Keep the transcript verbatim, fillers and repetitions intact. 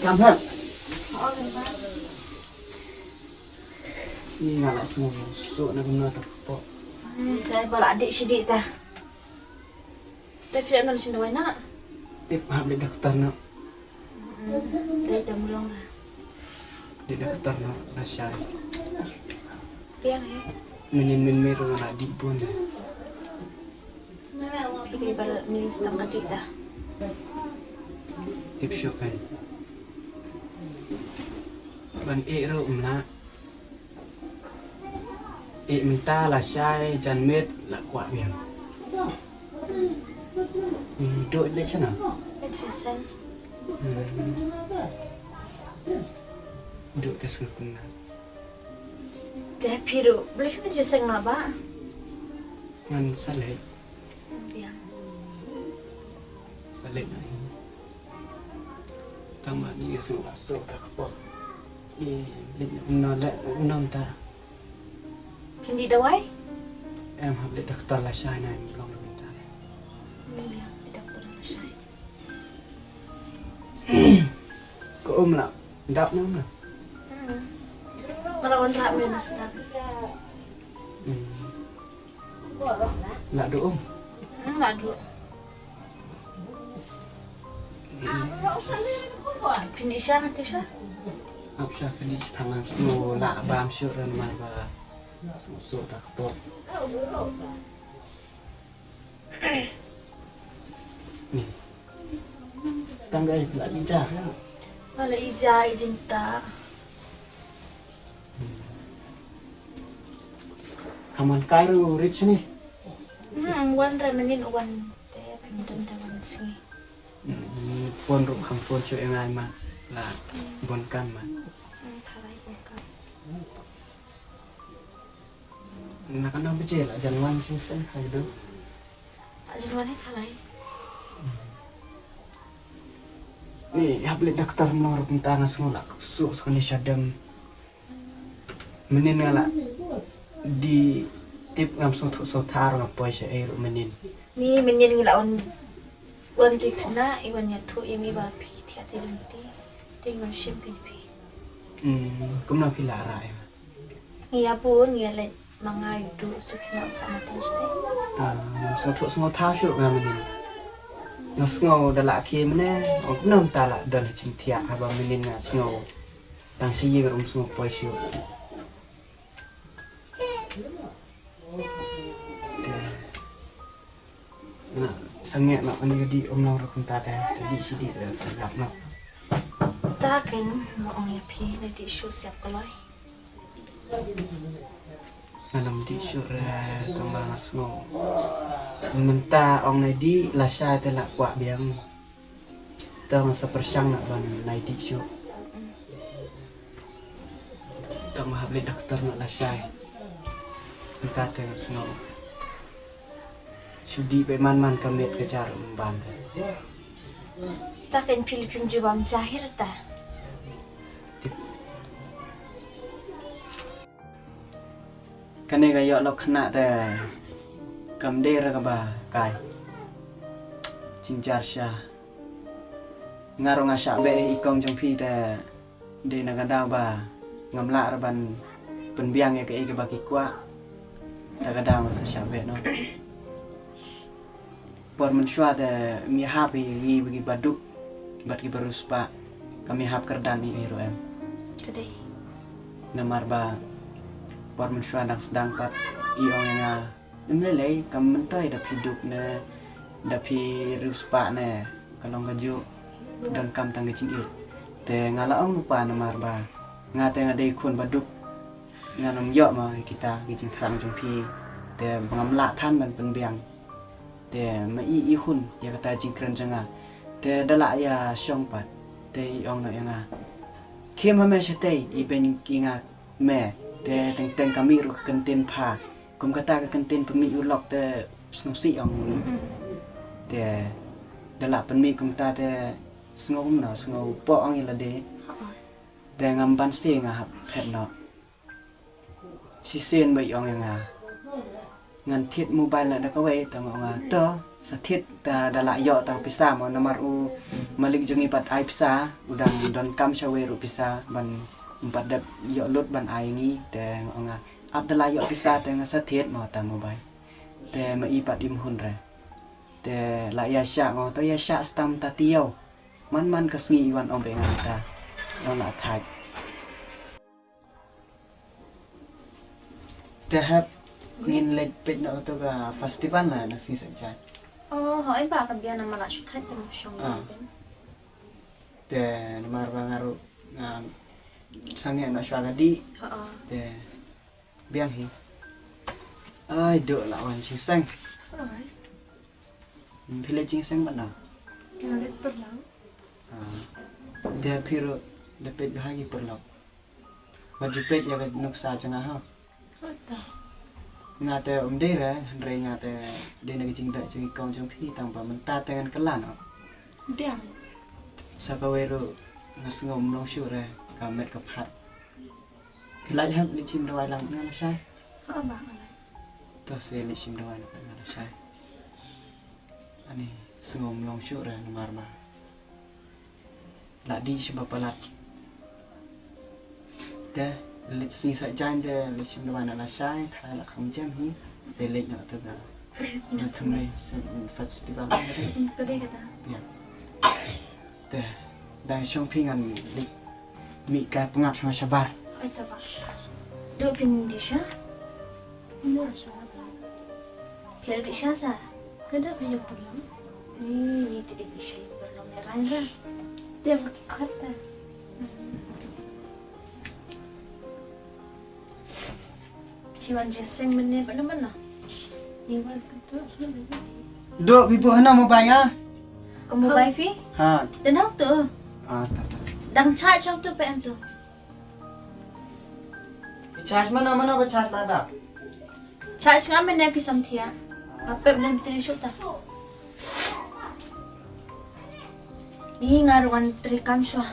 Kam hap. Ni nga la sngew suk na kumno ta kpoh. Hmm, ta ba la dih shi dih ta. Ta phi la don shin dawai na. Tip hap leit doktor noh. Hmm, ta ta mulong la. Leit doktor noh lashai. Biang eh. Mynnin mynmiet ruh nga la dih bun. Phi dei ba la mynnin stang ka dih ta. Tip shuh kan. Ban ïeh ruh ym lah. Ïeh mynta lashai, janmiet la kwah biang. Ïeh duh leit shano? Leit sha seng. Hmm. Duh te sngewthuh na. Te phi ruh, balei phi ym leit sha seng noh ba? Ngan sa leit. Biang. Sa leit noh hi. Tang ba ni nga sngew la suk ta kpoh. Ni leit noh leh noh ta. Phin dih dawai? Em hap leit doktor lashai na, ym long mynta. Ni leit doktor lashai. Ko um la dap noh na. Hmm. Nga la wanrah mynne stad. Hmm. La duh um? Hmm, la duh. Phin ïeh sha nga tu sha. Ap sha sini sha pang lang sngew la bam shuh ren mar ba sngew suk ta kpoh. Ni. Stang dei la ija. La ija ijin ta. Kaman kai ruh rich ni. Hmm, wan re mynnin wan te pyndan da wan sngi. Hmm, phone ruh kam phone shuh ïa nga ma la bun kam ma. Hmm, tharai bun kam. Na kano baje la jan wan shisien ha kito? La jan wan hi thalai. Ni hap leit doktor mano ruh kumta nga sngew la suk suk ni shadem. Mynnin nga la dih tip ngam sngewthuh sngewthuh nga poi sha ei ruh mynnin. Ni mynnin ngi la wan wan ki khynnah i wan ïathuh ïa ngi ba phi thiah te lynti. Te ngi wan shim phi phi. Hmm, kumno phi la rah ïa nga? Ngi ïa bun ngi ïa leit ma nga ïa duh suk khynnah sa ma tang shatei. Ah, ngam sngewthuh sngewthuh shuh nga mynnin. Nga sngew da la khie mynne, ong kumno mynta la don ha jingthiah haba mynnin nga sngew tang sha ïing ruh ym sngew poi shuh. Te nga sangeh noh kane ka dih um long ruh kumta te, ka dih shi dih te sngap noh. Ta ken ma ong ïa phi na dih shuh siap kloi. Nga lam dih shuh re tang ba nga sngew. Mynta ong na dih lashai te la kwah biang. Tang sa pyrshang na ban nai dih shuh. Tang ba hap leit doktor na lashai. Mynta te nga sngew. Shu dih ba man man ka met ka jar ban. Ta ken Philippine ju bam jahir ta. Kane ka ïoh lok khynnah te kam dei re kaba kai. Jingjar sha. Nga ruh nga shah beh i kong jong phi te dei na ka daw ba ngam lah re ban pynbiang ïa kaei kaba ki kwah. Ta ka daw nga sa shah beh noh. Por mynshuwa te ym ïahap ïa ngi ba ki baduk bad ki bariewspah. Kam ïahap kyrdan ïa i ruh em. Ka dei. Namar ba por mynshuwa dang sdang pat i ong ïa nga. Ym lei lei kam myntoi da phi duk ne da phi riewspah ne ka long kajuh. Donkam tang ka jingïeit. Te nga la ong lypa namar ba nga te nga dei khun baduk. Ngan ym ïoh ma kita ki jingthrang jong phi. Te ba ngam lah than ban pynbiang. Te ma i i hun ïa kata jingkren jong nga. Te da lah ïa shong pat. Te i ong noh ïa nga. Khie ma me shatei i beiñ ïa nga me. Te teng teng ka mih ruh ka kyntien pha. Kum kata ka kyntien pynmih u lok te sngewsih ong. Te da lah pynmih kumta te sngew kumno sngew poh ong ïa lade. Te ngam banse nga hap phet noh. Shisien ba i ong ïa nga. Ngan thied mobile na da kawei, te nga ong nga, to, sa thied, te da lah ïoh tang pisa mo, namar u malik jong ngi pat ai pisa, u dang donkam sha wei ruh pisa, ban um pat dep ïoh lut ban ai ngi, te nga ong nga, ap da lah ïoh pisa, te nga sa thied mo tang mobile. Te ma i pat im hun re. Te lah ïa shah mo, to ïa shah stam ta ti ïoh. Man man ka sngi i wan ong be ngan ta. Ngan la thait. Te hep ngin leit peit noh kato ka festival na, na sngi Saitjaiñ. Oh, hooid ba ka biang namar la shu thait te ym shong Ah. biang. Te namar ba nga ruh nga sangeh noh shuwa ka dih. Ha. Te biang hi. Ai, duh la wan jingseng. Alright. Phi leit jingseng bad na? Nga leit paralok. Ah. Te phi ruh da peit bha ki paralok. Wat ju peit ïa ka nuksa jong nga ha. Hooid. Nga te um dei re, hynrei nga te dei na ka jingdon jong i kong jong phi tang ba mynta te ngan kylla noh. Biang. Sa kawei ruh nga sngew ym long shuh re, ka met ka phad. Phi lah hep leit shim dawai lang nga lashai. Ha ba nga lah. To se leit shim dawai lang nga lashai. Ani sngew ym long shuh re namar ba la dih sha ba palat. Te leit sngi Saitjaiñ te leit shim dawai na lashai, thai la kham jem hi. Se leit noh te ga. Na thumne se festival. Ka dei kata. Ya. Te dang shong phi ngan leit mih ka pngap sha shabar. Ai ta ba. Duh phin di sha. Phi la dih sha sa? Ka dap ïa paralok. Ni, ni te dih sha paralok ne rai ra. Te ba ki khot ta. Phi wan jingseng mynne ba na ba na. Ni wan ka tu. Duh phi buh hana mobile ah? Ka mobile phi? Ha. Te nang tu. Ah, ta ta. Dang charge tu pe tu. Phi charge mano mano ba charge lada. Charge nga mynne phi samthia. Nga pep ne battery shuh ta. Ni nga ruh ngan trei kam shuwa.